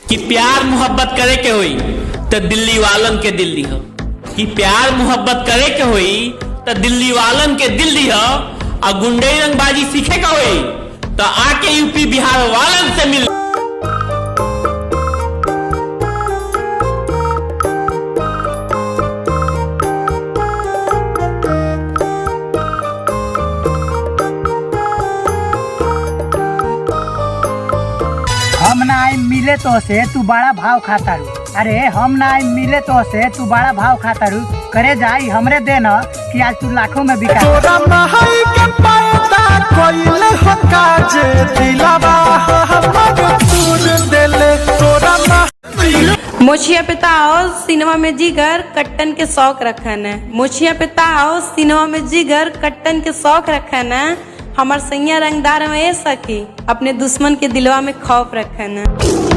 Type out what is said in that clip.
कि प्यार मोहब्बत करे के होई त दिल्ली वालन के दिल दीह, कि प्यार मोहब्बत करे के होई त दिल्ली वालन के दिल दीह, आ गुंडई रंगबाजी सीखे के होई त आके यूपी बिहार वालन से मिल। हम ना आई मिले तो से तू बड़ा भाव खाता रू। अरे हम ना आई मिले तो से तू बड़ा भाव खाता रू। करे जाई हमरे देन कि आज तू लाखों में बिका। तोरा महल के पर्दा कोइले हो काजे दिलवा हमर तूर देले तोरा मोछिया पे ताओ सिनेमा में जिगर कट्टन के शौक रखन है। मोछिया पे ताओ सिनेमा में जिगर कट्टन के शौक रखन है। हमार सैया रंगदार में ए सखी अपने दुश्मन के दिलवा में खौफ रखन है।